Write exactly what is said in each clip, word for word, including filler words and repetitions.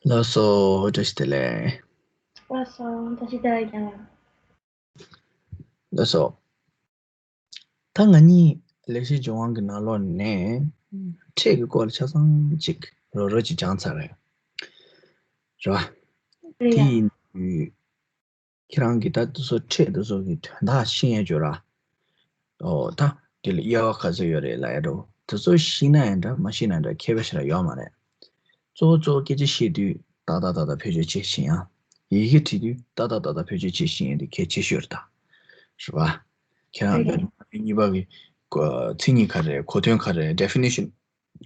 ལགས་སོ། བཀྲ་ཤིས་བདེ་ལེགས། ལགས་སོ། བཀྲ་ཤིས་བདེ་ལེགས་ཀྱང་། ལགས་སོ། ད་ང་གཉིས་ལེགས་བཤད་ལྗོན་དབང་གི་ནང་ལོགས་ནས་ཕྲད་ཀྱི་སྐོར་ལ་ཆ་ཚང་ཅིག་རོབ་རོབ་ཅིག་སྦྱངས་ཚར་རེད། རེད་བ། རེད་ཡ། དེ་ཡིན་དུས་ཁྱེད་རང་གིས་ད་དེ་ཚོ་ཕྲད་དེ་ཚོ་གི་དོན་དག་ཤེས་ཡ་ཅིག་ཡོད་ར། ཨོ་ད་དེ་ལ་དབྱེ་བ་ག་ཚོད་ཡོད་རེད་ལབ་ཡ་འདྲ་བོ་དེ་ཚོ་ཤེས་ན་ཡང་འདྲ་མ་ཤེས་ན་འདྲ་ཁྱད་པར་ཞེ་དྲག་ཡོད་མ་རེད། གཙོ་བོ་གཙོ་བོ་སྐད་ཆ་བཤད་དུས་ཏག་ཏག་ཏག་ཏག་བེད་སྤྱོད་བྱེད་ཤེས་ཡ། ཡི་གེ་བྲིས་དུས་ཏག་ཏག་ཏག་ཏག་བེད་སྤྱོད་བྱེད་ཤེས་ཡ་དེ་གལ་ཆེ་ཤོས་རེད་ད། རེད་བ། ཁྱེད་རང་རེད། དཔེར་ན་གཉིས་པ་གི་གོ་མཚན་ཉིད་ག་རེ་གོ་དོན་ག་རེ་definition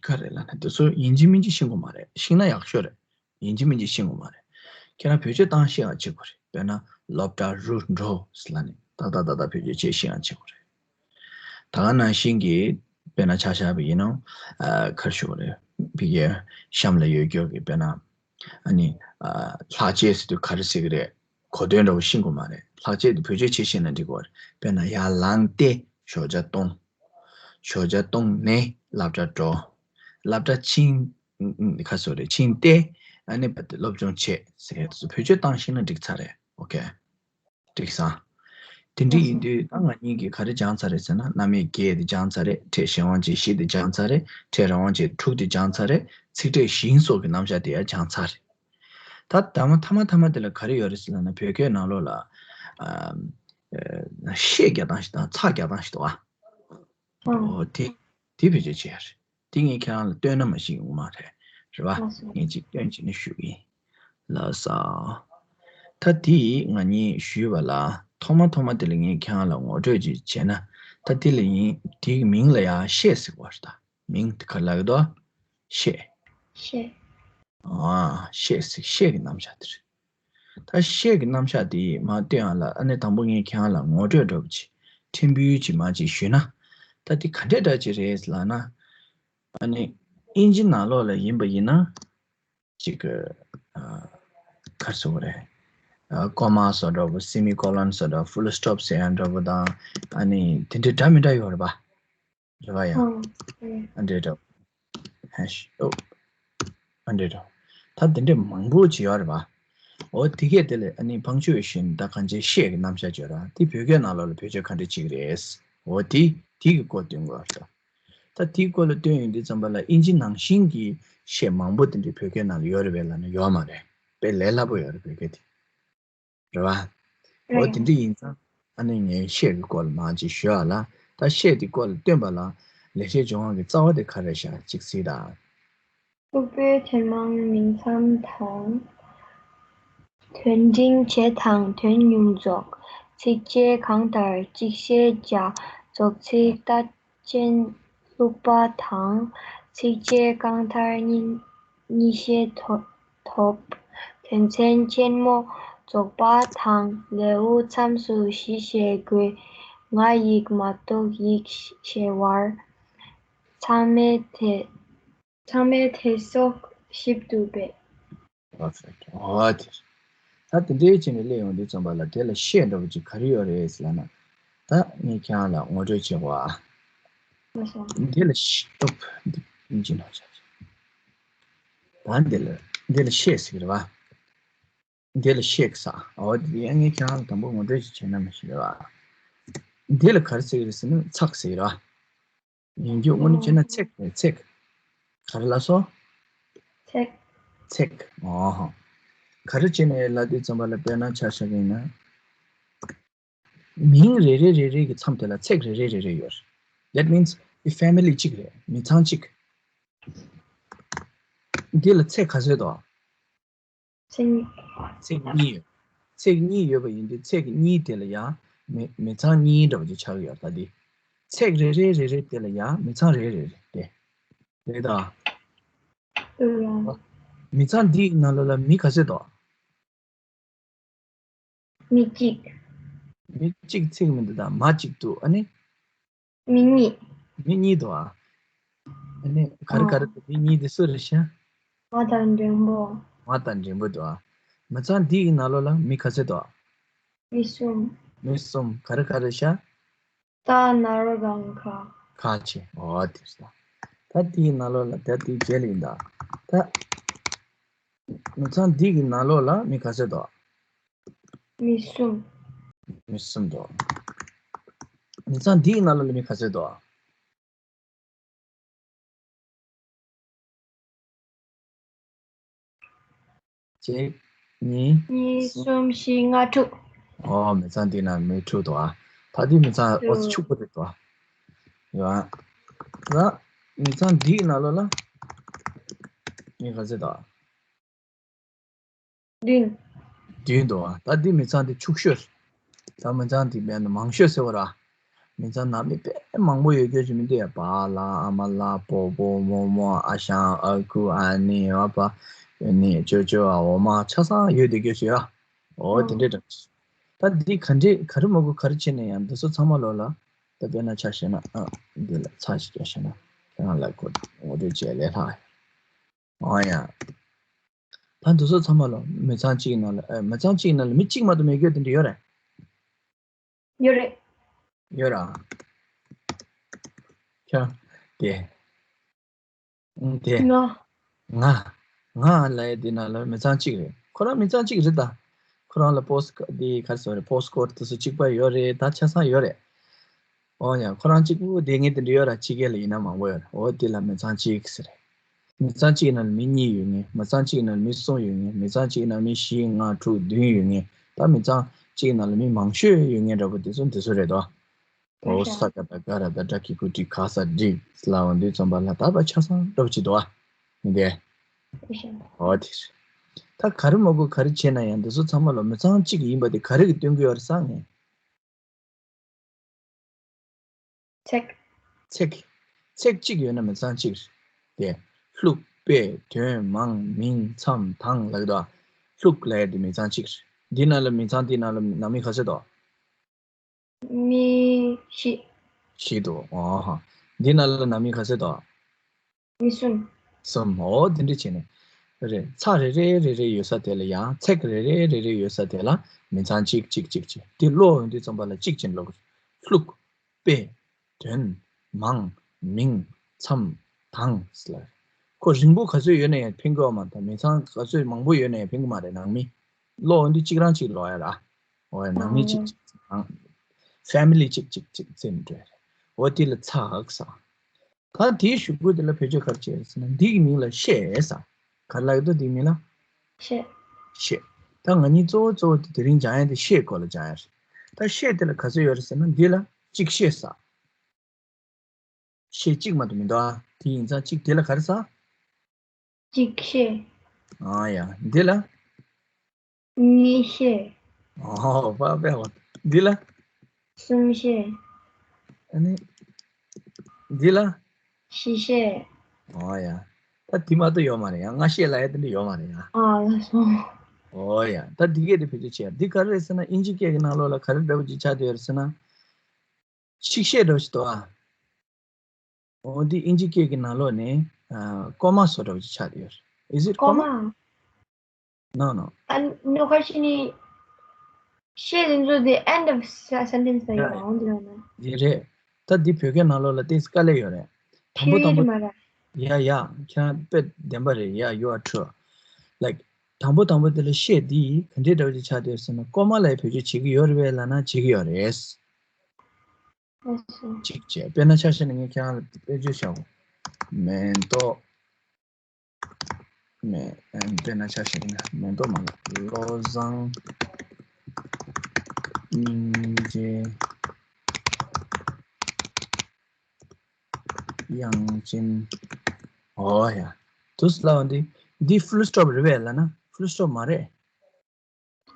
ག་རེ་ལབ་ན་དེ་ཚོ་ཡིན་གཅིག་མིན་གཅིག་ཤེས་དགོས་མ་རེད། ཤེས་ན་ཡག་ཤོས་རེད། ཡིན་གཅིག་མིན་གཅིག་ཤེས་དགོས་མ་རེད། ཁྱེད་རང་བེད་སྤྱོད་བཏང་ཤེས་ཡ་བྱེད་དགོས་རེད། དཔེར་ན་སློབ་གྲྭ་རུ་འགྲོ་ཟེར་ལབ་ནས་ཏག་ཏག་ཏག་ཏག་བེད་སྤྱོད་བྱེད་ཤེས་ཡ་བྱེད་དགོས་རེད། ད་ག་ནང་བཞིན་གྱི་དཔེར་ན་ཆ་བཞག་པ་ཡིན་ན་ཨ་ག་རེ་ཞུ་དགོས་རེད། ཕ་གིའི་གཤམ་ལ་ཡོད་རྒྱུ་གི་དཔེར་ན་ཨ་ནི་ཨ་ལྷག་བཅས་ཟེར་དུས་ག་རེ་ཟེར་གི་རེད། གོ་དོན་འདྲ་བོ་ཤེས་དགོས་མ་རེད། ལྷག་བཅས་དེ་བེད་སྤྱོད་བྱེད་ཤེས་ན་འགྲིག་གི་རེད། དཔེར་ན་ཡར་ལངས་ཏེ་ཞོགས་ཇ་བཏུང་། ཞོགས་ཇ་བཏུང་ནས་སློབ་གྲྭ་འགྲོ། སློབ་གྲྭ་ཕྱིན་ཁ་སོ་རེད་ཕྱིན་ཏེ་ཨ་ནི་བ་དེ་སློབ་སྦྱོང་བྱེད་ཟེར་ཡ་དེ་ཚོ་བེད་སྤྱོད་བཏང་ཤེས་ན་འགྲིག་ཚར་རེད། ཨོ་ཁེ། འགྲིག་སོང་། དེ་འདྲ་ཡིན་དུས་ད་ང་གཉིས་ཀྱིས་ག་རེ་སྦྱངས་ཚར་རེད་ཟེར་ན་རྣམ་དབྱེ་བརྒྱད་དེ་སྦྱངས་ཚར་རེད། ཕྲད་གཞན་དབང་ཅན་བཞི་དེ་སྦྱངས་ཚར་རེད། ཕྲད་རང་དབང་ཅན་དྲུག་དེ་སྦྱངས་ཚར་རེད། ཚིག་ཕྲད་ཞིང་སོགས་ཀྱི་རྣམ་གཞག་དེ་ཡང་སྦྱངས་ཚར་རེད། ད་ད་མ་ཐ་མ་ཐ་མ་དེ་ལ་ག་རེ་ཡོད་རེད་ཟེར་ན་བོད་སྐད་ནང་ལོགས་ལ་ཨ་ཨ་ཤད་རྒྱག་སྟངས་ཤིག་དང་ཚག་རྒྱག་སྟངས་ཤིག་འདུག་ཨ། ཨོ་དེ་དེ་བེད་སྤྱོད་བྱེད་ཡ་རེད། དེ་ངས་ཁྱེད་རང་ལ་སྟོན་ན་མ་ཤེས་ཡོང་མ་རེད། རེད་བ། ལགས་སོ། ངས་ཅིག་སྟོན་བྱས་ནས་ཞུ་གི་ཡིན། ལགས་སོ། ད་དེ་ང་གཉིས་ཞུས་པ་ལ་ཐོག་མ་ཐོག་མ་དེ་ལ་ངས་ཁྱེད་རང་ལ་ངོ་སྤྲོད་ཅིག་བྱས་ན་ད་དེ་ལ་ཡིན་དེའི་མིང་ལ་ཡང་ཤད་ཟེར་བ་རེད་ད། མིང་དེ་ག་རེ་ལབ་ཀྱི་འདུག་ཤད། ཤད། ཨ་ཤད་ཟེར་ཤད་ཀྱི་རྣམ་གཞག་དེ་རེད། ད་ཤད་ཀྱི་རྣམ་གཞག་དེ་མར་སྟོན་ཡ་ལ་ཨ་ནི་དང་པོ་ངས་ཁྱེད་རང་ལ་ངོ་སྤྲོད་འདྲ་པོ་ཅིག་ཕྲན་བུ་ཅིག་མར་ཅིག་ཞུས་ན། ད་དེ་ག་འདྲས་འདྲ་ཅིག་རེད་ལབ་ན། ཨ་ནི་ཨིན་ཇི་ནང་ལོགས་ལ་ཡིན་པ་ཡིན་ན། ཅིག་གི་ཨ་ག་རེ་ཟེར་དགོས་རེད། ཨ་ཀོ་མ་བཟོ་འདྲ་པོ་སེ་མི་ཀོ་ལོན་བཟོ་འདྲ་ཕུལ་སི་ཊོབ་ཟེར་ཡ་འདྲ་པོ་དང་ཨ་ནི་དེ་འདྲས་འདྲ་མི་འདྲ་ཡོད་རེད་པ། རེད་པ་ཡ། ཨང་། ཨ་འདྲས་འདྲ་པོ། ཧེ་ཤི་ཨོ། ཨ་འདྲས་འདྲ་པོ། ད་དེ་འདྲས་མང་པོ་ཅིག་ཡོད་རེད་པ། འོ་དེ་གས་དེ་ལས་ཨ་ནི་བང་ཆུ་ཡོད་བཞིན་ད་གང་ཅིའི་ཤད་ཀྱི་རྣམ་གཞག་བརྗོད་ར་དེ་བོད་སྐད་ནང་ལོགས་ལ་བེད་སྤྱོད་ག་འདྲས་བྱེད་ཀྱི་རེད། འོ་དེ་དེ་གི་སྐོར་སྟོན་དགོས་རེད། ད་དེའི་སྐོར་ལ་སྟོན་ཡོང་དུས་ཙམ་པ་ལ་ཨིན་ཇི་ནང་བཞིན་གྱི་ཤད་མང་པོ་དེ་འདྲའི་བོད་སྐད་ནང་ལ་ཡོད་རེད་པས་ལབ་ན་ཡོད་མ་རེད། དཔེ་ལས་སླ་པོ་ཡོད་རེད་བོད་སྐད་དེ། རེད་བ། འོ་རེད། དེ་འདྲ་ཡིན་ཙང་ཨ་ནི་ངས་ཤད་ཀྱི་སྐོར་ལ་མར་ཅིག་ཞུ་ཡ་ལ་ད་ཤད་དེའི་སྐོར་ལ་སྟོན་པ་ལ་ལེགས་བཤད་ལྗོན་དབང་གི་རྩ་བ་དེ་ག་རེ་བཞག་ཅིག་གཟིགས་དང་། ལྷུག་པོའི་ཐེངས་མང་མིང་མཚམས་དང་། དོན་འབྲིང་བྱེད་དང་དོན་སྙིང་རྫོགས། ཚིགས་བཅད་གང་ལྟར་གཅིག་ཤད་བྱ། རྫོགས་ཚིག་རྟགས་ཅན་ལྷུག་པ་དང་། ཚིགས་བཅད་གང་ལྟར་གཉིས་གཉིས་ཤད་ཐོབ། དོན་ཚན་ཆེན་མོ་རྫོགས་པ་དང་ལེའུ་མཚམས་སུ་བཞི་ཤད་དགོས། ང་ཡིག་མ་གཏོགས་ཡིག་ཤད་བར། ཚང་མས་དེ། ཚང་མས་དེ་སོགས་ཞིབ་ཏུ་འབད། ཨོ་ཙི། ཨོ་དེ། ད་དེ་འདྲའི་བྱས་ནས་སླེབས་ཡོང་དུས་ཙམ་པ་ལ་དེ་ལ་ཤད་འདྲ་པོ་ཅིག་ག་རེ་ཡོད་རེད་ཟེར་ལབ་ན། ད་ངས་ཁྱེད་རང་ལ་ངོ་སྤྲོད་བྱེད་དགོས་ཨ། ལགས་སོ། འདི་ལ་ཤད་སྟོབས་འདི་ཡིན་གྱི་ནོ་ཆ་ཆ། ད་འདི་ལ་འདི་ལ་ཤད་ཟེར་གི་རེད་བ། འདི་ལ་ཤད་ཟེར། ཨོ་དེ་ཡང་ངས་ཁྱེད་རང་ལ་དང་པོ་ངོ་སྤྲོད་ཅིག་བྱས་ན་མི་ཤེས་རེད་བ། འདི་ལ་ག་རེ་ཟེར་གི་རེད་ཟེར་ན་ཚེག་ཟེར་གི་རེད་བ། ཡིན་རྒྱུ་དངོས་གནས་བྱས་ན་ཚེག་རེད་ཚེག་ག་རེ་ལབ་སོང་། ཚེག་ཚེག་ཨོ་ཧོ། ག་རེ་བྱས་ནས་ལབ་དུས་ཙམ་པ་ལ་དཔེར་ན་ཆ་བཞག་གི་ཡིན་ན། མིང་རེ་རེ་རེ་རེ་གི་མཚམས་དེ་ལ་ཚེག་རེ་རེ་རེ་རེ་ཡོད། That means the family གཅིག་རེད་མི་ཚང་གཅིག་འདི་ལ་ཚེག་ག་ཚོད་འདུག་ཚེག་གཉིས། ཚེག་གཉིས་ཡོད། ཚེག་གཉིས་ཡོད་པ་ཡིན་དུས་ཚེག་གཉིས་དེ་ལ་ཡང་མི་མི་ཚང་གཉིས་འདྲ་པོ་ཅིག་ཆགས་ཀྱི་ཡོད་ད་འདི། ཚེག་རེ་རེ་རེ་རེ་དེ་ལ་ཡང་མི་ཚང་རེ་རེ་རེ་དེ། རེད་ད། ཨུ་ཡ། མི་ཚང་འདིའི་ནང་ལོགས་ལ་མི་ག་ཚོད་འདུག་མི་གཅིག་མི་གཅིག་ཚེག་མི་འདུག་ད་མ་གཅིག་འདུག་ཨ་ནི། མི་གཉིས། མི་གཉིས་འདུག་ཨ། ཨ་ནི་ག་རེ་ག་རེ་འདུག་མི་གཉིས་དེ་སུ་རེད་ཤག་མ་དང་འགྲེང་བུ། མ་དང་འགྲེང་བུ་འདུག་ཨ། མི་ཚང་འདི་ཡི་ནང་ལོགས་ལ་མི་ག་ཚོད་འདུག་མི་གསུམ། མི་གསུམ་ག་རེ་ག་རེ་ཤག་རྟ་ནོར་དང་ཁ། ཁ་ཆེ་འོ་དེ་ཤག་ད་འདི་ཡི་ནང་ལོགས་ལ་ད་འདི་རྗེས་ལ་ཡིན་ད། ད། མི་ཚང་འདི་གི་ནང་ལོགས་ལ་མི་ག་ཚོད་འདུག་མི་གསུམ། མི་གསུམ་འདུག་མི་ཚང་འདི་གི་ནང་ལོགས་ལ་མི་ག་ཚོད་འདུག་གཅིག་གཉིས། གཉིས། གསུམ། བཞི། ལྔ། དྲུག་ཨོ། མི་ཚང་འདི་ན་མི་དྲུག་འདུག་ཨ། ད་འདི་མི་ཚང་ཨོ་ཕྱུག་པོ་རེད་འདུག་ཨ། ཡ། ད་མི་ཚང་འདིའི་ནང་ལོགས་ལ་མི་ག་ཚོད་འདུག་བདུན། བདུན་འདུག་ཨ། ད་འདི་མི་ཚང་འདི་ཕྱུག་ཤོས། ད་མི་ཚང་འདི་མེད་ན་མང་ཤོས་ཟེར་བ་ར། མི་ཚང་ནང་མི་དཔེ་མང་པོ་ཡོད་རྒྱུ་ཞིག་མི་འདུག་ཡ། པཱ་ལགས། ཨ་མ་ལགས། སྤོ་བོ། རྨོ་མོ། ཨ་ཞང་། ཨ་ཁུ། ཨ་ནེ། ཨ་ཕ། ཨ་ནེ། ཅོ་ཅོ། ཨ། འོ་མ་ཆ་ཚང་ཡོད་བསྡད་རྒྱུ་ཞིག་ཡ། འོ་དེ་འདྲས་འདྲ། ད་འདི་ག་འདྲས་ག་རེ་མ་དགོས་ག་རེ་བྱས་ན་ཡང་འདི་ཚོ་ཚང་མ་ལོག་ལ། ད་དཔེར་ན་ཆ་བཞག་ན་ཨ། འདི་ལ་ཚ་ཞིག་རྒྱག་བཞག་ན་ཁྱེད་རང་ལ་གོ་འོ་དེ་བྱས་ལས་ལྷག་ཡ། འོ་ཡ། ད་འདི་ཚོ་ཚང་མ་ལོ་མི་ཚང་གཅིག་ནང་ལ་ཨ། མི་ཚང་གཅིག་ནང་ལ་མི་གཅིག་མ་གཏོགས་མེད་རྒྱུ་དེ་འདྲ་ཡོད་རེད། ཡོད་རེད། ཡོད་ར། ཁྱོད་དེ། ཨང་དེ། ང་། ང་། ང་ལ་ཡ་དེ་ནང་ལ་མི་ཚང་གཅིག་རེད། ཁོ་རང་མི་ཚང་གཅིག་རེད་ད། ཁོ་རང་ལ་པོ་སི་དེ་ག་རེ་ཟེར་བ་རེད། པོ་སི་ཀོ་ཌི་དེ་ཚོ་གཅིག་པ་ཡོད་རེད། ད་ཆ་ཚང་ཡོད་རེད། འོ་ཡ། ཁོ་རང་གཅིག་པུ་བསྡད་མཁན་དེ་འདྲ་ཡོད་ར། ཕྱི་རྒྱལ་ལ་ཡིན་ན་མང་པོ་ཡོད་རེད། འོ་དེ་ལ་མི་ཚང་གཅིག་ཟེར་རེད། མི་ཚང་གཅིག་ནང་ལ་མི་གཉིས་ཡོད་ངེས། མི་ཚང་གཅིག་ནང་ལ་མི་གསུམ་ཡོད་ངེས། མི་ཚང་གཅིག་ནང་ལ་མི་བཞི་ལྔ་དྲུག་བདུན་ཡོད་ངེས། ད་མི་ཚང་གཅིག་ནང་ལ་མི་མང་ཤོས་ཡོད་ངེས་འདྲ་པོ་དེ་ཚོ་འདི་ཚོ་རེད་དོ། འོ་ས་ཀ་ད་ག་ར་ད་ཏྲ་ཀི་ཀུ་ཀྲི་ག་ས་ཌི་ལ་འོ་འདི་ཚོམ་པ་ལ་ད་པ་ཆ་ཚང་འདྲ་པོ་ཅིག་འདུག་ཨ། མི་འདི། འོ་དེ་རེད། ད་ག་རེ་མ་དགོས་ག་རེ་བྱས་ན་ཡང་འདི་ཚོ་ཚང་མ་ལ་མི་ཚང་གཅིག་ཡིན་པ་དེ་ག་རེ་གི་སྟོན་གི་ཡོད་རེད་ཟེར་ངས། ཚེག་ཚེག་ཚེག་གཅིག་ཡོད་ན་མི་ཚང་གཅིག་རེད། དེ། ལྷུག་དཔེ་དོན་མང་མིང་མཚམས་དང་ལབ་ཀྱི་འདུག་ལྷུག་ལབ་ཡ་དེ་མི་ཚང་གཅིག་རེད། འདི་ནང་ལ་མི་ཚང་འདི་ནང་ལ་ནང་མི་ག་ཚོད་འདུག་མི་བཞི། བཞི་འདུག་ཨོ་ཧ། འདི་ནང་ལ་ནང་མི་ག་ཚོད་འདུག་མི་གསུམ། གསུམ། འོ་དེ་འདྲ་བྱས་ནས། རེད། ཚེག་རེ་རེ་རེ་རེ་ཡོད་ས་དེ་ལ་ཡང་ཚེག་རེ་རེ་རེ་རེ་ཡོད་ས་དེ་ལ་མི་ཚང་གཅིག་གཅིག་གཅིག་གཅིག་དེ་ཀློག་འོང་དུས་ཙམ་པ་ལ་གཅིག་ཅན་ཀློག་ལྷུག་དཔེ། དོན། མང་། མིང་། མཚམས། དང་ལ། ཁོ་རིང་པོ་ག་ཚོད་ཡོད་ན་ཡང་ཕན་གི་ཡོད་མ་རེད། མི་ཚང་ག་ཚོད་མང་པོ་ཡོད་ན་ཡང་ཕན་གི་མ་རེད། ནང་མི་ཀློག་འོང་དུས་གཅིག་རང་གཅིག་ཀློག་ཡ་ར། འོ་ཡ། ནང་མི་གཅིག་གཅིག་ནང་ཕེ་མི་ལི་གཅིག་གཅིག་གཅིག་བཙལ་ནས་འགྲོ་ཡ་རེད། འོ་དེ་ལ་ཚེག་ཟེར། ད་དེའི་གཞུག་གུ་དེ་ལ་བེད་སྤྱོད་ག་རེ་བྱས་ཟེར་ན་འདི་གི་མིང་ལ་ཤད་ཟེར། ག་རེ་ལབ་ཀྱི་འདུག་འདིའི་མིང་ལ། ཤད། ཤད། ད་ང་གཉིས་གཙོ་བོ་གཙོ་བོ་དེ་དེ་རིང་སྦྱང་ཡ་དེ་ཤད་སྐོར་ལ་སྦྱང་ཡ་རེད། ད་ཤད་དེ་ལ་ག་ཚོད་ཡོད་རེད་ཟེར་ན་འདི་ལ་གཅིག་ཤད་ཟེར། ཤད་གཅིག་མ་གཏོགས་མི་འདུག་ཨ། དེ་ཡིན་ཙང་གཅིག་དེ་ལ་ག་རེ་ཟེར། གཅིག་ཤད། ཨ་ཡ། འདི་ལ། གཉིས་ཤད། ཨོ་པ་པའོ། འདི་ལ། གསུམ་ཤད། ཨ་ནི། འདི་ལ། བཞི་ཤད། ཨོ་ཡ། ད་འདི་མ་གཏོགས་ཡོད་མ་རེད་ཡ། ལྔ་ཤད་ལབ་ཡ་དེ་འདྲ་ཡོད་མ་རེད་ཡ། ཨ་ལགས་སོ། ཨོ་ཡ། ད་འདི་གས་དེ་བེད་སྤྱོད་བྱེད་ཡ། འདི་ག་རེ་རེད་ཟེར་ན་དབྱིན་ཇི་སྐད་ཀྱི་ནང་ལོགས་ལ་ག་རེ་འདྲ་པོ་ཅིག་ཆགས་བསྡད་ཡོད་རེད་ཟེར་ན། གཅིག་ཤད་འདྲ་པོ་ཞིག་འདུག་ཨ། འོ་འདི་དབྱིན་ཇི་སྐད་ཀྱི་ནང་ལོགས་ནས་ཨ། ཀོ་མ་བཟོ་འདྲ་པོ་ཅིག་ཆགས་བསྡད་ཡོད་རེད། Is it comma? No, no. And no question is, ཤད་དེ་ཚོ་the end of se- sentence ལ་ཡོད་པ་འོང་དེ་ལ་ན། ཡིན་རེད། ད་འདི་བོད་སྐད་ནང་ལོགས་ལ་ཏོག་ཙམ་དཀའ་ལས་ཡོད་རེད། དང་པོ་དང་པོ། ཡ་ཡ། ཁྱེད་རང་དཔེ་བདེན་པ་རེད་ཡ། You are true. Like དང་པོ་དང་པོ་དེ་ལ་ཤད་འདི་ག་འདྲའི་འདྲ་པོ་ཅིག་ཆགས་བསྡད་ཟེར་ན་ཀོ་མ་ལ་ཡ་བེད་སྤྱོད་བྱེད་ཀྱི་ཡོད་རེད་པས་ལབ་ན་བྱེད་ཀྱི་ཡོད་རེད། ལགས་སོ། གཅིག་བྱས། དཔེར་ན་ཆ་བཞག་ན་ངས་ཁྱེད་རང་ལ་དཔེ་བརྗོད་བྱའོ། མེ་ཏོག་མེ། དཔེར་ན་ཆ་བཞག་ན་མེ་ཏོག་མ་ལ་བློ་བཟང་སྙིང་རྗེ་དབྱངས་ཅན། འོ་ཡ། དུས་ལ་འདི་འདི་ཕུལ་སི་ཊོབ་རེད་པས་ལབ་ན་ཕུལ་སི་ཊོབ་མ་རེད།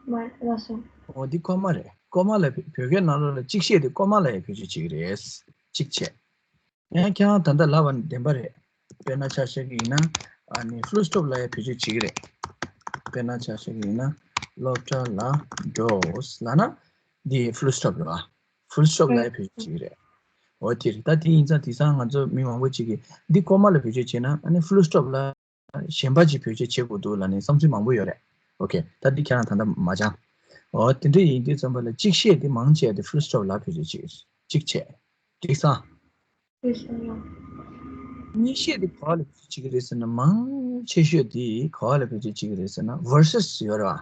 མ་རེད། ལགས་སོ། འོ་འདི་ཀོ་མ་རེད། ཀོ་མ་ལ་བོད་སྐད་ནང་ལོགས་ལ་གཅིག་ཤད་དེ་ཀོ་མ་ལ་ཡ་བེད་སྤྱོད་བྱེད་ཀྱི་རེད། གཅིག་བྱས། ཡང་ཁྱེད་རང་ད་ལྟ་ལབ་པ་ནི་བདེན་པ་རེད། དཔེར་ན་ཆ་བཞག་གི་ཡིན་ན་ཨ་ནི་ཕུལ་སི་ཊོབ་ལ་ཡ་བེད་སྤྱོད་བྱེད་ཀྱི་རེད། དཔེར་ན་ཆ་བཞག་གི་ཡིན་ན་སློབ་གྲྭ་ལ་འགྲོ་ལབ་ན་འདི་ཕུལ་སི་ཊོབ་རེད་པ། ཕུལ་སི་ཊོབ་ལ་ཡ་བེད་སྤྱོད་བྱེད་ཀྱི་རེད། འོ་དེ་རེད། ད་དེ་ཡིན་ཙང་དེང་སང་ང་ཚོ་མི་མང་པོ་ཅིག་གིས་འདི་ཀོ་མ་ལ་བེད་སྤྱོད་བྱས་ན་ཨ་ནི་ཕུལ་སི་ཊོབ་ལ་གཞན་པ་ཅིག་བེད་སྤྱོད་བྱེད་དགོས་འདུག་ལབ་ནས་བསམ་ཚུལ་མང་པོ་ཡོད་རེད། ཨོ་ཁེ། ད་འདི་ཁྱེད་རང་ད་ལྟ་མ་སྦྱངས། འོ་དེ་འདྲ་ཡིན་དུས་ཙམ་པ་ལ་གཅིག་ཤད་དེ་མང་ཆེ་བ་དེ་ཕུལ་སི་ཊོབ་ལ་བེད་སྤྱོད་བྱེད་གཅིག་བྱས། འགྲིག་སོང་། འགྲིག་སོང་ཡ། གཉིས་བཤད་དེ་ག་བ་ལ་བེད་སྤྱོད་བྱེད་ཀྱི་རེད་ཟེར་ན། མང་ཆེ་ཤོས་དེ་ག་བ་ལ་བེད་སྤྱོད་བྱེད་ཀྱི་རེད་ཟེར་ན། versus ཡོད་རེད་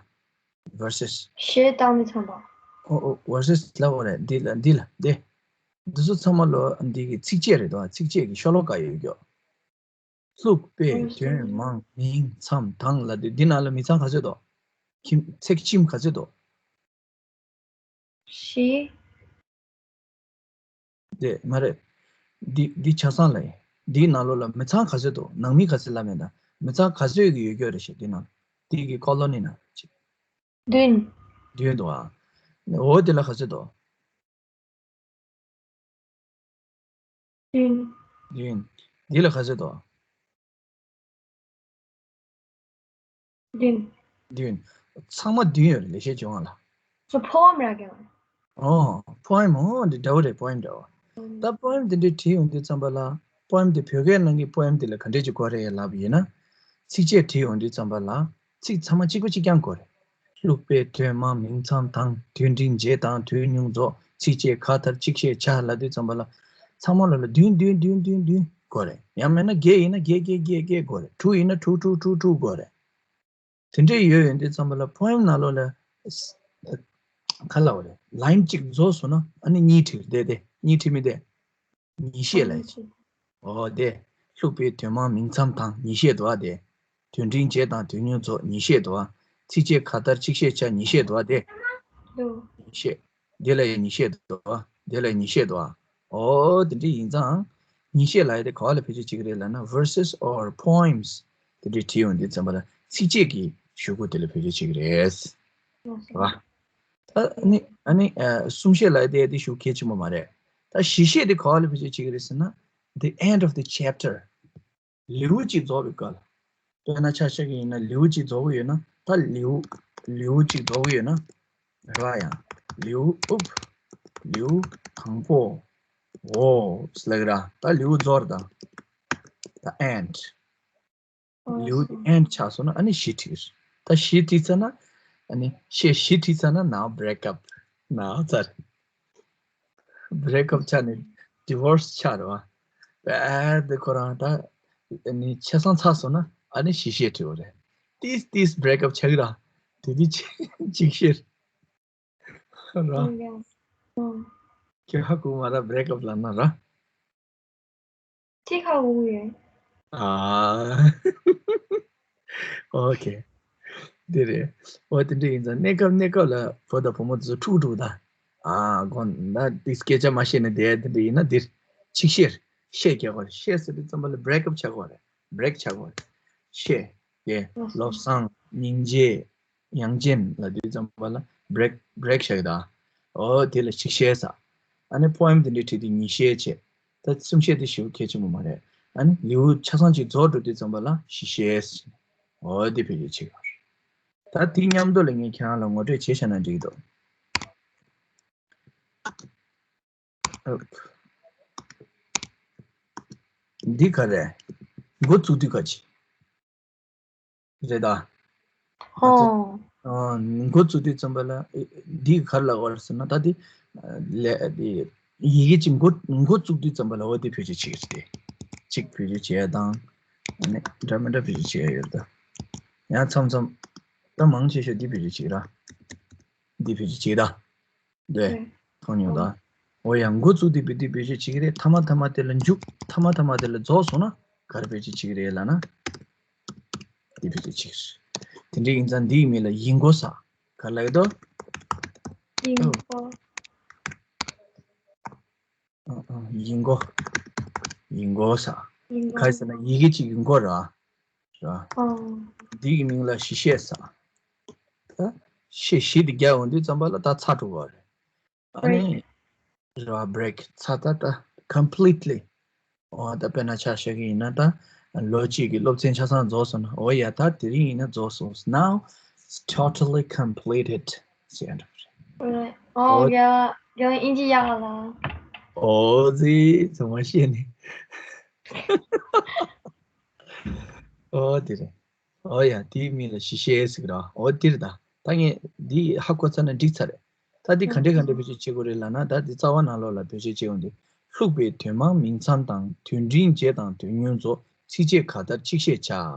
བ། versus། གཞས་བཏང་མི་ཚང་པ། ཨོ་ཨོ། versus ལབ་པ་རེད། འདི་ལ་འདི་ལ་འདི། འདི་ཚོ་ཚང་མ་ལོ་འདི་གི་ཚིགས་བཅད་རེད་དོ། ཚིགས་བཅད་ཀྱི་ཤོ་ལོ་ཀ་ཡོད་རྒྱུ། ལྷུག་སྤེལ། འོ་དོན་མང་མིང་མཚམས་དང་ལ་དེ་འདི་ནང་ལ་མིང་ཚང་ག་ཚོད་འདུག་ཁྱིམ་ཚེག་ཁྱིམ་ག་ཚོད་འདུག་བཞི། དེ་མ་རེད། འདི་འདི་ཆ་ཚང་ལ་ཡིན། འདིའི་ནང་ལོགས་ལ་མིང་ཚང་ག་ཚོད་འདུག་ནང་མི་ག་ཚོད་ལབ་མེད་ད། མིང་ཚང་ག་ཚོད་ཀྱི་ཡོད་རྒྱུ་རེད་ཤག་འདི་ནང་། འདི་གི་ཀོ་ལོ་ནི་ནང་། བདུན། བདུན་འདུག་ཨ། འོ་དེ་ལ་ག་ཚོད་འདུག་བདུན། བདུན། འདི་ལ་ག་ཚོད་འདུག་བདུན། བདུན། ཚང་མ་བདུན་ཡོད་རེད། ལེགས་བཤད་ལྗོན་དབང་ལ། སོ་poem ར་ག་ཨོ། poem། ཨོ་འདི་འདྲ་བོ་རེད། poem འདྲ་བོ། ད་poem དེ་འདྲའི་བྲིས་ཡོང་དུས་ཙམ་པ་ལ། poem དེ་བོད་སྐད་ནང་གི་poem དེ་ལ་ག་འདྲས་ཅིག་དགོས་རེད་ལབ་ཡིན་ན། ཚིགས་བཅད་བྲིས་ཡོང་དུས་ཙམ་པ་ལ། ཚིག་ཚང་མ་གཅིག་པ་གཅིག་རྐྱང་དགོས་རེད། ལྷུག་སྤེལ། དོན་མང་མིང་མཚམས་དང་། དོན་འབྲིང་རྗེས་དང་དོན་སྙིང་རྫོགས། ཚིགས་བཅད་ཁ་མཐར་གཅིག་བཤད་བྱ་ལབ་དུས་ཙམ་པ་ལ། ཚང་མ་ལ་ལ་བདུན་བདུན་བདུན་བདུན་བདུན་དགོས་རེད། ཡང་མིན་ན་བརྒྱད་ཡིན་ན་བརྒྱད་བརྒྱད་བརྒྱད་བརྒྱད་དགོས་རེད། དྲུག་ཡིན་ན་དྲུག་དྲུག་དྲུག་དྲུག་དགོས་རེད། དེ་འདྲས་ཡོད་ཡོང་དུས་ཙམ་པ་ལ་poem ནང་ལོགས་ལ་ག་ལབ་རེད། line གཅིག་རྫོགས་སོང་ན་ཨ་ནི་གཉིས་བྲིས། དེ་དེ་གཉིས་བྲིས་མི་དེ། ཉིས་ཤད་ལབ་ཡ་ཅིག་ཨོ་དེ། ལྷུག་སྤེལ། དོན་མང་མིང་མཚམས་དང་། ཉིས་ཤད་འདུག་ཨ་དེ། དོན་འབྲིང་རྗེས་དང་དོན་སྙིང་རྫོགས། ཉིས་ཤད་འདུག་ཨ། ཚིགས་བཅད་ཁ་མཐར་གཅིག་བཤད་བྱ། ཉིས་ཤད་འདུག་ཨ་དེ། ཉིས་ཤད། དེ་ལ་ཡང་ཉིས་ཤད་འདུག་ཨ། དེ་ལ་ཡང་ཉིས་ཤད་འདུག་ཨ། ཨོ་དེ་འདྲ་ཡིན་ཙང་། ཉིས་ཤད་ལབ་ཡ་དེ་ག་བ་ལ་བེད་སྤྱོད་བྱེད་ཀྱི་རེད་ལབ་ན། verses or poems དེ་འདྲ་བྲིས་ཡོང་དུས་ཙམ་པ་ལ་ཚིགས་བཅད་ཀྱི་གཞུག་གུ་དེ་ལ་བེད་སྤྱོད་བྱེད་ཀྱི་རེད། རེད་བ། ད་ཨ་ནི་ཨ་ནི་ཨ་གསུམ་བཤད་ལབ་ཡ་དེ་དེ་ཞུ་གལ་ཆེན་པོ་མ་རེད། ད་བཞི་བཤད་དེ་ག་བ་ལ་བེད་སྤྱོད་བྱེད་ཀྱི་རེད་ཟེར་ན། the end of the chapter། ལེའུ་གཅིག་རྫོགས་པའི་སྐབས། དཔེར་ན་ཆ་བཞག་གི་ཡིན་ན་ལེའུ་གཅིག་རྫོགས་ཀྱི་ཡོད་ན། ད་ལེའུ་ལེའུ་གཅིག་རྫོགས་ཀྱི་ཡོད་ན། རེད་བ། ཡང་ལེའུ་ཨུབ། ལེའུ་དང་པོ། འོ་ཟེར་ལབ་ཀྱི་ར། ད་ལེའུ་རྫོགས་རེད་ད། the end། ལེའུ་དེ་end ཆགས་སོང་ན་ཨ་ནི་བཞི་བྲིས། ད་བཞི་བྲིས་ཚར་ན་ཨ་ནི་བཤད། བཞི་བྲིས་ཚར་ན་now break up། now ཚར། break up ཆགས་ནས་divorce ཆགས་རེད་བ། བས་དེ་ཁོ་རང་ད་ཨ་ནི་ཆ་ཚང་ཚར་སོང་ན་ཨ་ནི་བཞི་བཤད་བྲིས་པ་རེད། ཏིས་ཏིས་break up ཆགས་ཀྱི་ར། དེ་དུས་གཅིག་བཤད་ར། ཁྱོད་ཧ་གོ་མ་ར། break up ལབ་ན་ར། ཅི་ཧ་གོ་ཡོད། ཨ། ཨོ་ཁེ། འདི་རེད། འོ་དེ་འདྲ་ཡིན་ཙང་གནས་སྐབས་གནས་སྐབས་ལ་བུ་དང་བུ་མོ་ཚོ་འཁྲུག་འཁྲུག་ད། ཨ་དགོངས་ན་འདི་སྐད་ཆ་མ་བཤད་ན་བསྡད། དེ་འདྲ་ཡིན་ན་འདིར་ཅིག་བཤད། བཤད་རྒྱག་གོ། བཤད་ཟེར་དུས་ཙམ་པ་ལ་break up ཆགས་གོ་རེད། break ཆགས་གོ་རེད། བཤད། དེ་བློ་བཟང་། སྙིང་རྗེ། དབྱངས་ཅན་ལབ་དུས་ཙམ་པ་ལ་break break བྱ་གི་ད། ཨོ་དེ་ལ་ཅིག་བཤད་ས། ཨ་ནི་poem དེ་འདྲའི་བྲིས་དུས་ཉིས་བཤད་བྱས། ད་གསུམ་བཤད་དེ་ཞེ་པོ་གལ་ཆེན་པོ་མ་རེད། ཨ་ནི་ལེའུ་ཆ་ཚང་ཅིག་རྫོགས་འགྲོ་དུས་ཙམ་པ་ལ་བཞི་བཤད་ཟེར། ཨོ་དེ་བེད་སྤྱོད་བྱེད་ཀྱི་ཡོད་རེད། ད་དེ་མཉམ་དུ་ལ་ངས་ཁྱེད་རང་ལ་ངོ་སྤྲོད་བྱས་བཞག་ན་འགྲིག་གི་འདུག་འདི་ག་རེད། འགོ་བཙུགས་དུས་ག་ཅི་རེད་ད། ཧོ། ཨ། འགོ་བཙུགས་དུས་ཙམ་པ་ལ་ཨེ་འདི་ག་རེ་ལབ་དགོས་རེད་ཟེར་ན། ད་འདི་ལས་འདི་ཡི་གེ་གཅིག་འགོ་འགོ་བཙུགས་དུས་ཙམ་པ་ལ་འོ་དེ་བེད་སྤྱོད་བྱེད་ཀྱི་རེད། གཅིག་བེད་སྤྱོད་བྱེད་ཡ་དང་། ཨ་ནི་འདྲ་མི་འདྲ་བེད་སྤྱོད་བྱེད་ཡ་ཡོད་རེད་ད། ཡང་མཚམས་མཚམས་ད་མང་ཆེ་ཤོས་འདི་བེད་སྤྱོད་བྱེད་ཀྱི་ར། འདི་བེད་སྤྱོད་བྱེད་ཀྱི་ད། འདི་ཨེ། མཐོང་མྱོང་ད། འོ་ཡ། འགོ་བཙུགས་དུས་བེད་དུས་བེད་སྤྱོད་བྱེད་ཀྱི་རེད། མཐའ་མ་མཐའ་མ་དེ་ལ་མཇུག་མཐའ་མ་མཐའ་མ་དེ་ལ་རྫོགས་སོང་ན་ག་རེ་བེད་སྤྱོད་བྱེད་ཀྱི་རེད་ལབ་ན། འདི་བེད་སྤྱོད་བྱེད་ཀྱི་རེད། དེ་འདྲ་ཡིན་ཙང་འདིའི་མིང་ལ་ཡིག་མགོ་ཟེར། ག་རེ་ལབ་ཀྱི་འདུག་ཡིག་མགོ། ཨ་ཨ། ཡིག་མགོ། ཡིག་མགོ་ཟེར། ཡིག་མགོ། ག་རེ་ཟེར་ན་ཡི་གེ་གཅིག་གི་མགོ་ར། ར། ཨོ། འདི་གི་མིང་ལ་བཞི་བཤད་ཟེར། ད་བཤད་བཞི་དེ་རྒྱག་ཡོང་དུས་ཙམ་པ་ལ་ད་ཚར་འགྲོ་གི་རེད། ཨ་ནི། རེད་བ། break ཚར། ད་ད་completely། འོ་ད་དཔེར་ན་ཆ་བཞག་གི་ཡིན་ན། ད་ལོ་གཅིག་གི་སློབ་ཚན་ཆ་ཚང་རྫོགས་སོང་ན། འོ་ཡ། ད་དེ་རིང་ཡིན་ན་རྫོགས་སོང་། Now it's totally completed ཟེར་ཡ་འདྲ་པོ་རེད། རེད། ཨོ་འོ། ཡ། ཡང་ཨིན་ཇི་ཡག་ལ། ཨོ་ཙི། ཚང་མ་ཤེས་ནི། ཨོ་དེ་རེད། ཨོ་ཡ། དེའི་མིང་ལ་བཞི་བཤད་ཟེར་གི་ར། ཨོ་དེ་རེད་ད། ད་ངས་འདི་ཧ་གོ་ཚར་ན་འགྲིག་ཚར་རེད། ད་འདི་ག་འདྲས་ག་འདྲས་བེད་སྤྱོད་བྱེད་དགོས་རེད་ལབ་ན། ད་འདི་རྩ་བ་ནང་ལོགས་ལ་བེད་སྤྱོད་བྱེད་ཡོང་དུས། ལྷུག་པའི་དོན་མང་མིང་ཚང་དང་དོན་འབྲིང་རྗེས་དང་དོན་ཉུང་ཚོ་ཚིགས་བཅད་ག་ལྟར་ཆིག་ཤད་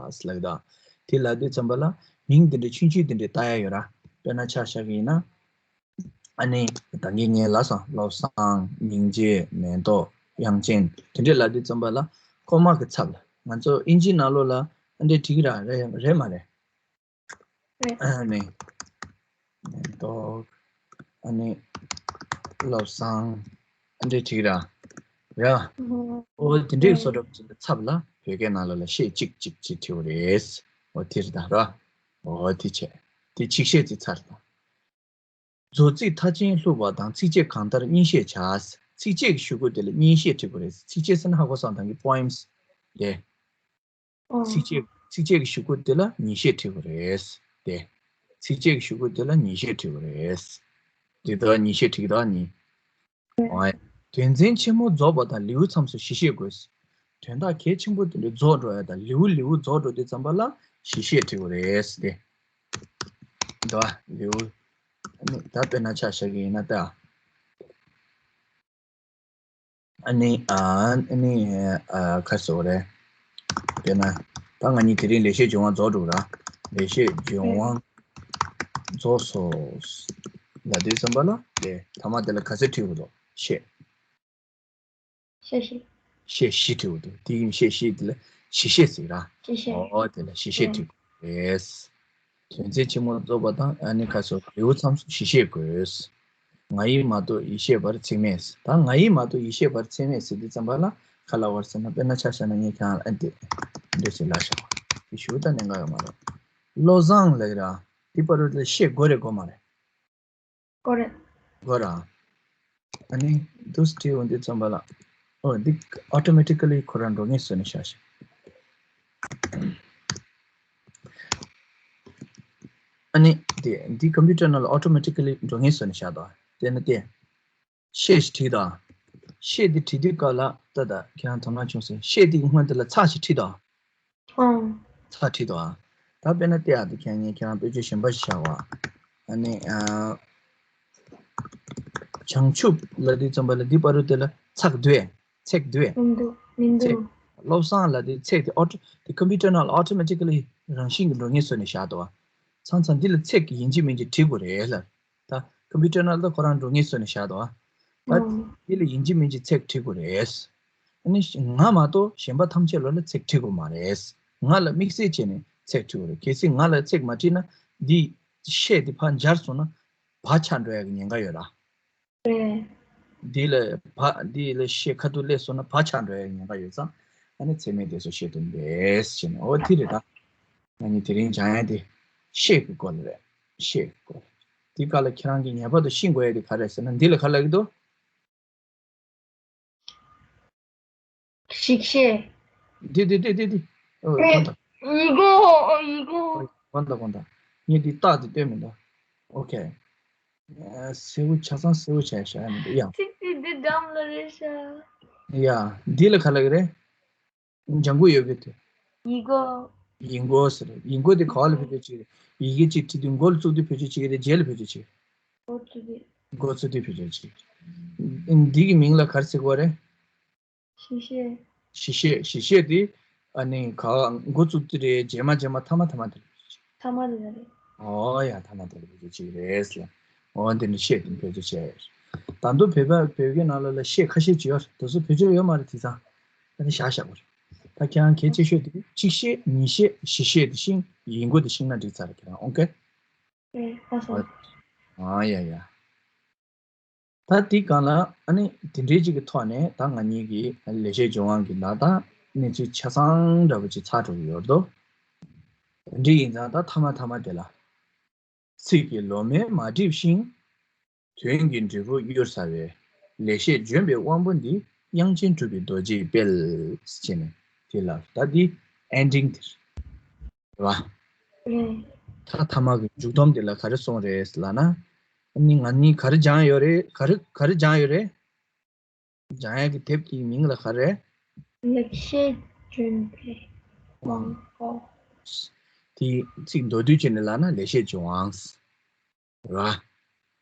བྱ་ལབ་ད། དེ་ལབ་དུས་ཙམ་པ་ལ་མིང་འདི་འདྲའི་ཆུང་ཆུང་འདི་འདྲའི་བཏགས་ཡ་ཡོད་ར། དཔེར་ན་ཆ་བཞག་གི་ཡིན་ན། ཨ་ནི་ད་གིན་ངས་ལབ་སོང་། བློ་བཟང་། སྙིང་རྗེ། མེ་ཏོག་དབྱངས་ཅན། དེ་འདྲས་ལབ་དུས་ཙམ་པ་ལ་ཀོ་མ་གི་ཚབ་ལ། ང་ཚོ་ཨིན་ཇིའི་ནང་ལོགས་ལ་ཨ་འདྲས་བྲིས་ཀྱི་ར། རེད་རེད་མ་རེད། རེད། ཨ་ནི་མེ་ཏོག་ཨ་ནི་བློ་བཟང་ཨ་འདྲས་བྲིས་ཀྱི་ར། ར། ཨོ་དེ་འདྲས་བཟོ་འདྲ་བོ་ཅིག་ལ་ཚབ་ལ་བོད་སྐད་ནང་ལོགས་ལ་ཤད་གཅིག་གཅིག་གཅིག་བྲིས་པ་རེད། ཨོ་དེ་རེད་ད་ར། ཨོ་དེ་བྱས། དེ་ཆིག་ཤད་ཅིག་ཚར་ད། མཛོ་རྩིས་མཐའ་ཅན་ལྷུག་པ་དང་ཚིགས་བཅད་གང་ལྟར་གཉིས་ཤད་བྱ། ཚིགས་བཅད་ཀྱི་གཞུག་གུ་དེ་ལ་གཉིས་ཤད་བྲི་དགོས་རེད། ཚིགས་བཅད་ཟེར་ན་ཧ་གོ་སོང་། ད་གིན་པོ་ཨེམ་སི་རེད། ཨོ། ཚིགས་བཅད། ཚིགས་བཅད་ཀྱི་གཞུག་གུ་དེ་ལ་གཉིས་ཤད་བྲི་དགོས་རེད་དེ། ཚིགས་བཅད་ཀྱི་གཞུག་གུ་དེ་ལ་གཉིས་ཤད་བྲི་དགོས་རེད། དེ་ལྟར་གཉིས་ཤད་བྲི་གི་ད་གཉིས། ཨོ། དོན་ཚན་ཆེན་མོ་རྫོགས་པ་དང་ལེའུ་མཚམས་སུ་བཞི་ཤད་དགོས། དོན་དག་གལ་ཆེན་པོ་དེ་འདྲ་རྫོགས་འགྲོ་ཡ་དང་ལེའུ་ལེའུ་རྫོགས་འགྲོ་དུས་ཙམ་པ་ལ་བཞི་ཤད་བྲི་དགོས་རེད་དེ། འདུག་ཨ། ལེའུ། ཨ་ནི་ད་དཔེར་ན་ཆ་བཞག་གི་ཡིན་ན་ད། ཨ་ནི་ཨ་ཨ་ནི་ཨ་ཁ་སོ་རེད། དཔེར་ན་ད་ང་གཉིས་དེ་རིང་ལེགས་བཤད་ལྗོན་དབང་རྫོགས་འགྲོ་ར། ལེགས་བཤད་ལྗོན་དབང་རྫོགས་སོ། ལབ་དུས་ཙམ་པ་ལ་དེ་མཐའ་མ་དེ་ལ་ག་ཚོད་བྲིས་དགོས་འདུག་ཤད། ཤད་བཞི། ཤད་བཞི་བྲིས་དགོས་འདུག་དེ་ཡིན་ཤད་བཞི་དེ་ལ་བཞི་ཤད་ཟེར་ར། བཞི་ཤད། ཨོ་དེ་ལ་བཞི་ཤད་བྲིས་དགོས་རེད། དོན་ཚན་ཆེན་མོ་རྫོགས་པ་དང་ཨ་ནི་ཁ་སོ་ལེའུ་མཚམས་སུ་བཞི་ཤད་དགོས། ང་ཡིས་མ་གཏོགས་ཡིད་ཆེས་པར་ཚེགས་མེད། ད་ང་ཡིས་མ་གཏོགས་ཡིད་ཆེས་པར་ཚེགས་མེད་ཟེར་དུས་ཙམ་པ་ལ་ག་ལ་བར་ཟེར་ན། དཔེར་ན་ཆ་བཞག་ན་ངས་ཁྱེད་རང་ལ་ཨ་འདི་འདྲ་ཞིག་ལབ་བཞག་པ། དེ་ཞུ་ད་གནད་འགག་ཡོད་མ་རེད། བློ་བཟང་ལབ་ཀྱི་ར། དེ་བར་དུ་ལ་ཤད་དགོས་རེད་དགོས་མ་རེད། དགོས་རེད། དགོས་ར། ཨ་ནི་འདུག་སེ་བྲིས་འོང་དུས་ཙམ་པ་ལ། ཨོ་འདི་ཨོ་ཊོ་མེ་ཊི་ཀ་ལི་ཁོ་རང་འགྲོ་ངེས་བཟོས་ནས་བཞག་ཤག་ཨ་ནི་འདི་འདི་ཀམ་པུ་ཊར་ནང་ལ་ཨོ་ཊོ་མེ་ཊི་ཀ་ལི་འགྲོ་ངེས་བཟོས་ནས་བཞག་འདུག་དེ་ན་དེ། ཤད་ཞིག་བྲིས་དང་། ཤད་འདི་བྲིས་དུས་སྐབས་ལ་ད་ད་ཁྱེད་རང་དོ་སྣང་བྱུང་སོང་། ཤད་འདི་སྔོན་དེ་ལ་ཚེག་ཞིག་བྲིས་དང་། ཨང་། ཚེག་བྲིས་དང་། ད་དཔེར་ན་དེ་ཨ་དེ་ཁྱེད་ངས་ཁྱེད་རང་དཔེ་བརྗོད་གཞན་པ་ཞིག་བཞག་པ། ཨ་ནི་ཨ། བྱང་ཆུབ་ལབ་དུས་ཙམ་པ་ལ་འདི་བར་དུ་དེ་ལ་ཚེག་འདུག་གས། ཚེག་འདུག་གས། མི་འདུག་མི་འདུག་ཚེག་བློ་བཟང་ལབ་དུས་ཚེག་དེ་ཨོ་ཊོ་དེ་ཀམ་པུ་ཊར་ནང་ལ་ཨོ་ཊོ་མེ་ཊི་ཀ་ལི་རང་བཞིན་གྱིས་འགྲོ་ངེས་བཟོས་ནས་བཞག་འདུག་ག་ཚང་ཚང་འདི་ལ་ཚེག་ཡིན་གཅིག་མིན་གཅིག་བྲིས་དགོས་རེད་ལ། ད་ཀམ་པུ་ཊར་ནང་ལ་ཁོ་རང་འགྲོ་ངེས་བཟོས་ནས་བཞག་འདུག་ག་ད་ཨང་། འདི་ལ་ཡིན་གཅིག་མིན་གཅིག་ཚེག་བྲིས་དགོས་རེད། ཨ་ནི་ང་མ་གཏོགས་གཞན་པ་ཐམས་ཅད་ལོ་ལ་ཚེག་བྲིས་དགོས་མ་རེད། ང་ལ་དམིགས་བསལ་བྱས་ནས་ཚེག་བྲིས་དགོས་རེད། གལ་སྲིད་ང་ལ་ཚེག་མ་བྲིས་ན་འདི་ཤད་འདི་ཕར་འབྱར་སོང་ན་བག་ཆགས་འགྲོ་ཡག་གི་ཉེན་ཁ་ཡོད་ར། རེད། འདི་ལ་བག་འདི་ལ་ཤད་ཁ་ཐུག་སླེབས་སོང་ན་བག་ཆགས་འགྲོ་ཡག་ཉེན་ཁ་ཡོད་ཙང་། ཨ་ནི་ཚེག་མེད་དེ་ཚོ་ཤེས་ཐུབ་པས་ཞེས་ནས། འོ་དེ་རེད་ད། ང་གཉིས་དེ་རིང་སྦྱང་ཡག་དེ་ཤད་ཀྱི་སྐོར་ལ་རེད། ཤད་ཀྱི་སྐོར། དེ་ག་ལ་ཁྱེད་རང་གིས་ངེས་པར་དུ་ཤེས་དགོས་ཡག་དེ་ག་རེད་ཟེར་ན། འདི་ལ་ག་ལབ་ཀྱི་འདུག་ཞིག་ཤད། འདི་འདི་འདི་འདི་འདི། ཨོ་ཨེ། གོ་ད། ཡི་གོ་ཡི་གོ་གོ་ད་གོ་ད། ངས་འདི་རྟགས་འདི་སྟོན་མི་འདུག་ཨོ་ཁེ། ཨ། སེར་པོ་ཆ་ཚང་སེར་པོ་བྱས་བཞག་ཡ་མི་འདུག་ཡ། ཚིག་འདི་འདི་འགྲམ་ལ་རེད་ཤག་ཡ། འདི་ལ་ག་ལབ་ཀྱི་རེད། ལྗང་གུ་ཡོད་གི་དེ། ཡི་གོ་ཡི་གོ་ཟེར། ཡི་གོ་དེ་ག་པ་ལ་བེད་སྤྱོད་བྱེད་ཀྱི་རེད། ཡི་གེ་གཅིག་བྲིས་དུས་མགོ་ལ་བཙུགས་དུས་བེད་སྤྱོད་བྱེད་ཀྱི་རེད། རྗེས་ལ་བེད་སྤྱོད་བྱེད་ཀྱི་རེད། མགོ་བཙུགས་དུས། མགོ་བཙུགས་དུས་བེད་སྤྱོད་བྱེད་ཀྱི་རེད། འདི་གི་མིང་ལ་ག་རེ་ཟེར་གྱི་རེད། ཞིག་ཤད། ཞིག་ཤད། ཞིག་ཤད་དེ་ཨ་ནི་ག་མགོ་བཙུགས་དུས་རེད། རྗེས་མ་རྗེས་མ་མཐའ་མ་མཐའ་མ་དེ་ལ་བེད་སྤྱོད་བྱེད་ཀྱི་རེད། མཐའ་མ་དེ་ལ་རེད། ཨོ་ཡ། མཐའ་མ་དེ་ལ་བེད་སྤྱོད་བྱེད་ཀྱི་རེད་ཟེར། ཨོ་འདི་ནི་ཤད་དེ་བེད་སྤྱོད་བྱས་ཡོད་རེད། ད་དུང་བོད་པ་བོད་སྐད་ནང་ལོགས་ལ་ཤད་ཁ་ཤས་ཅིག་ཡོད་རེད། དེ་ཚོ་བེད་སྤྱོད་ཡོད་མ་རེད། དེང་སང་ཨ་ནི་བཞག་བཞག་པ་རེད། ད་ཁྱེད་རང་གལ་ཆེ་ཤོས་དེ་གཅིག་ཤད། གཉིས་ཤད། བཞི་ཤད་དེ་ཤེས། ཡི་གོ་དེ་ཤེས་ན་འགྲིག་ཚར་རེད་ཁྱེད་རང་། ཨོ་ཁེ། ཨེ། ལགས་སོ། ཨ་ཡ་ཡ། ད་དེའི་སྒང་ལ་ཨ་ནི་དེ་འདྲའི་ཅིག་གི་ཐོག་ནས་ད་ང་གཉིས་ཀྱིས་ལེགས་བཤད་ལྗོན་དབང་གི་ནང་ད་གནས་ཚུལ་ཆ་ཚང་འདྲ་པོ་ཅིག་ཚར་འགྲོ་གི་ཡོད་དོ། དེ་འདྲ་ཡིན་ཙང་ད་མཐའ་མ་མཐའ་མ་དེ་ལ། ཚིག་གི་ལོ་མས་མ་བསྒྲིབས་ཤིང་། དོན་གྱི་འབྲས་བུ་གཡུར་ཟ་བའི། ལེགས་བཤད་ལྗོན་པའི་དབང་པོ་འདི། དབྱངས་ཅན་གྲུབ་པའི་རྡོ་རྗེའི་དཔལ། ཟེར་ནས་དེ་ལ་ད་འདི་ཨེན་ཌིང་དེ་རེད་བ། རེད། ད་མཐའ་མ་གི་མཇུག་སྡོམ་དེ་ལ་ག་རེ་གསུངས་རེད་ལབ་ན། ཨ་ནི་ང་གཉིས་ག་རེ་སྦྱངས་ཡོད་རེད། ག་རེ་ག་རེ་སྦྱངས་ཡོད་རེད། སྦྱང་ཡག་གི་དེབ་ཀྱི་མིང་ལ་ག་རེ། ལེགས་བཤད་ལྗོན་པའི་དབང་པོ། དེ་ཚིག་མདོར་བསྡུས་བྱས་ནས་ལབ་ན་ལེགས་བཤད་ལྗོན་དབང་རེད་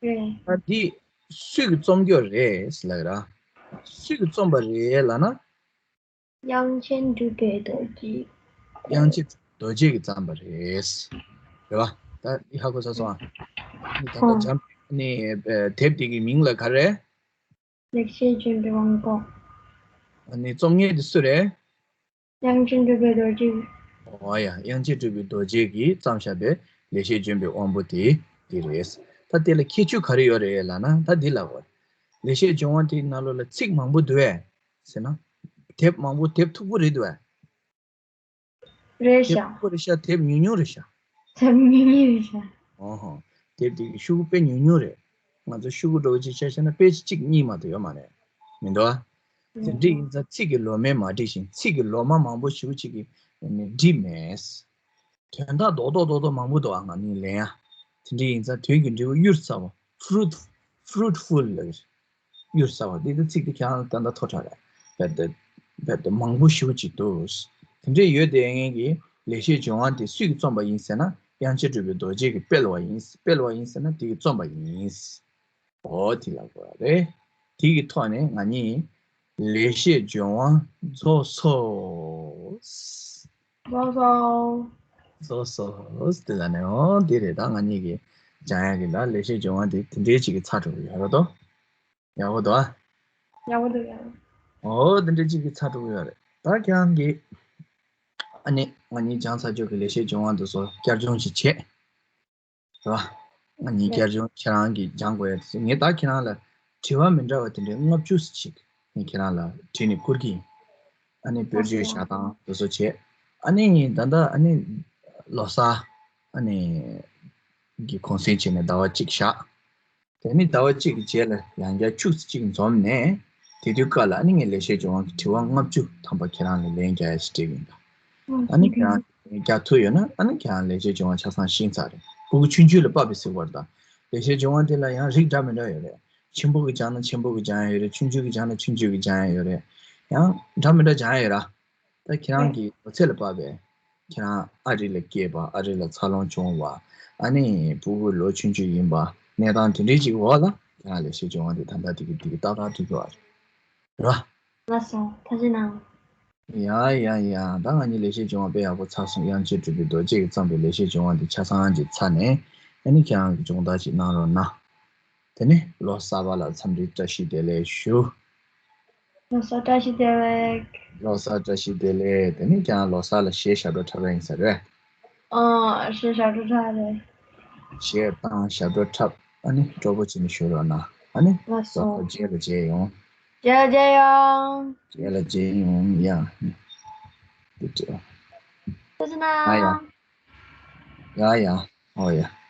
བ། རེད། ད་འདི་སུས་ཀྱིས་རྩོམ་རྒྱུ་རེད་ལབ་ར། སུས་ཀྱིས་རྩོམ་པ་རེད་ལབ་ན། དབྱངས་ཅན་གྲུབ་པའི་རྡོ་རྗེ། དབྱངས་ཅན་རྡོ་རྗེ་གིས་བརྩམས་པ་རེད། རེད་བ། ད་འདི་ཧ་གོ་ཚར་སོང་ཨ། ནི་ད་ལྟ་འཇམ་ནི་དེབ་འདི་གི་མིང་ལ་ག་རེ། ལེགས་བཤད་ལྗོན་པའི་དབང་པོ། ནི་རྩོམ་མཁན་དེ་སུ་རེད། དབྱངས་ཅན་གྲུབ་པའི་རྡོ་རྗེ། ཨོ་ཡ། དབྱངས་ཅན་གྲུབ་པའི་རྡོ་རྗེ་གིས་བརྩམས་བཞག་པའི་ལེགས་བཤད་ལྗོན་པའི་དབང་པོ་དེ་འདི་རེད། ད་དེ་ལ་ཁྱད་ཆོས་ག་རེ་ཡོད་རེད་ལབ་ན་ད་འདི་ལབ་དགོས། ལེགས་བཤད་ལྗོན་དབང་དེའི་ནང་ལོགས་ལ་ཚིག་མང་པོ་འདུག་བས། ཟེར་ན། དེབ་མང་པོ་དེབ་མཐུག་པོ་རེད་འདུག་བས། རེད་ཤག་དེབ་མཐུག་པོ་རེད་ཤག་དེབ་ཉུང་ཉུང་རེད་ཤག་དེབ་ཉུང་ཉུང་རེད་ཤག་ཨོ་ཧོ། དེབ་དེ་གི་ཤོག་གུ་དཔེ་ཉུང་ཉུང་རེད། ང་ཚོ་ཤོག་གུ་འདྲ་བོ་ཅིག་ཆ་བཞག་ན་དཔེ་ཅིག་གཉིས་མ་གཏོགས་ཡོད་མ་རེད། མི་འདུག་ཨ། དེ་འདྲ་ཡིན་ཙང་ཚིག་གི་ལོ་མས་མ་བསྒྲིགས་ཤིང་ཚིག་གི་ལོ་མ་མང་པོ་ཞེ་པོ་ཅིག་གིས་ནི་བསྒྲིགས་མེད། དོན་དག་རྡོག་རྡོག་རྡོག་རྡོག་མང་པོ་འདུག་ཨ། ང་ནི་ལེན་ཡ། དེ་འདྲ་ཡིན་ཙང་དོན་གྱི་འབྲས་བུ་གཡུར་ཟ་བ། ཕུ་རུཊ་ཕུ་རུཊ་ཕུལ་ལབ། གཡུར་ཟ་བ་འདི་ད་ཚིག་འདི་ཁྱེད་རང་ལ་ད་ལྟ་མཐོ་དྲགས་རེད། རྦད་དེ་རྦད་དེ་མང་པོ་ཞེ་པོ་ཅིག་འདུག་དེ་འདྲ་ཡོད་དེ་ངེད་ཀྱི་ལེགས་བཤད་ལྗོན་དབང་དེ་སུས་ཀྱིས་རྩོམ་པ་ཡིན་ཟེར་ན་དབྱངས་ཅན་གྲུབ་པའི་རྡོ་རྗེ་གིས་སྤེལ་བ་ཡིན། སྤེལ་བ་ཡིན་ཟེར་ན་དེ་གིས་རྩོམ་པ་ཡིན། འོ་དེ་ལབ་དགོས་རེད། དེ་གི་ཐོག་ནས་ང་གཉིས་ལེགས་བཤད་ལྗོན་དབང་རྫོགས་སོ། རྫོགས་སོ། རྫོགས་སོ། དེ་ལ་ནས་འོ་དེ་རེད། ད་ང་གཉིས་ཀྱི་སྦྱང་ཡག་གི་ལ་ལེགས་བཤད་ལྗོན་དབང་དེ་དེ་འདྲའི་ཅིག་གི་ཚར་འགྲོ་གི་ཡོད་རེད་དོ། ཡག་པོ་འདུག་ཨ། ཡག་པོ་འདུག་ཡག་པོ། འོ་དེ་འདྲའི་ཅིག་གི་ཚར་འགྲོ་གི་ཡོད་རེད། ད་ཁྱེད་རང་གིས་ཨ་ནི་ང་གཉིས་སྦྱང་ཚར་རྒྱུ་གི་ལེགས་བཤད་ལྗོན་དབང་དེ་ཚོ་བསྐྱར་སྦྱོང་ཞིག་བྱེད། རེད་བ། ང་གཉིས་བསྐྱར་སྦྱོང་ཁྱེད་རང་གིས་སྦྱང་དགོས་ཡ་དེ་ཚོ་ངས་ད་ཁྱེད་རང་ལ་དྲི་བ་མི་འདྲ་བ་དེ་འདྲའི་ལྔ་བཅུ་ཙམ་ཅིག་ངས་ཁྱེད་རང་ལ་དྲིས་ནས་བསྐུར་གྱི་ཡིན། ཨ་ནི་བེད་སྤྱོད་བཞག་སྟངས་དེ་ཚོ་བྱེད། ཨ་ནི་ད་ལྟ་ཨ་ནི་ལོ་གསར་ཨ་ནི་གི་གུང་སེང་བྱས་ནས་ཟླ་བ་གཅིག་བཞག་དེ་ནི་ཟླ་བ་གཅིག་གི་རྗེས་ལ་ཡང་བསྐྱར་ཆུ་ཚོད་གཅིག་འཛོམས་ནས་དེ་དུས་སྐབས་ལ་ཨ་ནི་ངས་ལེགས་བཤད་ལྗོན་དབང་གི་དྲི་བ་ལྔ་བཅུ་ཐམ་པ་ཁྱེད་རང་ལ་ལན་རྒྱག་ཡ་ཞིག་སྤྲད་ཀྱི་ཡིན་པ། ཨ་ནི་ཁྱེད་རང་ལན་རྒྱག་ཐུབ་ཡོད་ན་ཨ་ནི་ཁྱེད་རང་ལེགས་བཤད་ལྗོན་དབང་ཆ་ཚང་ཤེས་ཚར་རེད། ཕྲུ་གུ་ཆུང་ཆུང་ལ་ཕབ་པའི་ཟེར་བ་དང་། ལེགས་བཤད་ལྗོན་དབང་དེ་ལ་ཡང་རིགས་འདྲ་མི་འདྲ་ཡོད་རེད། ཆེན་པོ་གི་སྦྱང་ན་ཆེན་པོ་གི་སྦྱང་ཡ་ཡོད་རེད། ཆུང་ཆུང་གི་སྦྱང་ན་ཆུང་ཆུང་གི་སྦྱང་ཡ་ཡོད་རེད། ཡང་འདྲ་མི་འདྲ་སྦྱང་ཡ་ཡོད་ར། ད་ཁྱེད་རང་གི་ལོ་ཚད་ལ་དཔག་པའི་ཁྱེད་རང་ཨ་རི་ལ་སྐྱེས་པ། ཨ་རི་ལ་འཚར་ལོངས་བྱུང་བ། ཨ་ནི་ཕྲུ་གུ་ལོ་ཆུང་ཆུང་ཡིན་པ། གནས་སྟངས་དེ་འདྲའི་ཅིག་འོག་ལ་ཁྱེད་རང་ལེགས་བཤད་ལྗོན་དབང་དེ་ད་ལྟ་དེ་གི་དེ་གི་ཏག་ཏག་འགྲིག་གི་རེད་བ། ལགས་སོ། ཐུགས་རྗེ་གནང་། ཡ་ཡ་ཡ། ད་ང་གཉིས་ལེགས་བཤད་ལྗོན་དབང་དཔེ་ཡག་པོ་ཚར་སོང་། དབྱངས་ཅན་གྲུབ་པའི་རྡོ་རྗེ་གིས་བརྩམས་པའི་ལེགས་བཤད་ལྗོན་དབང་དེ་ཆ་ཚང་ཅིག་ཚར་ནས་ཨ་ནི་ཁྱེད་རང་གི་སྦྱོང་བརྡར་ཅིག་གནང་རོགས་གནང་། དེ་ནས་ལོ་གསར་པ་ལ་འཚམས་འདྲི་བཀྲ་ཤིས་བདེ་ལེགས་ཞུ། ལོ་གསར་བཀྲ་ཤིས་བདེ་ལེགས། ལོ་གསར་བཀྲ་ཤིས་བདེ་ལེགས། དེ་ནས་ཀྱང་ལོ་གསར་ལ་གཞས་ཞབས་བྲོ་འཁྲབ་ཡ་ཡིན་ས་རེད། ཨོ། གཞས་ཞབས་བྲོ་འཁྲབ་རེད། གཞས་དང་ཞབས་བྲོ་འཁྲབ། ཨ་ནི་སྤྲོ་པོ་བྱས་ནས་བཞུགས་རོགས་གནང་། ཨ་ནི་ལགས་སོ། ལོ་གསར་རྗེས་ལ་མཇལ་ཡོང་། རྗེས་ལ་མཇལ་ཡོང་། རྗེས་ལ་མཇལ་ཡོང་ཡ། དེ་འདྲ། ཐུགས་རྗེ་ཨ་ཡ། གནང་། ཡ་ཡ། ཨོ་ཡ།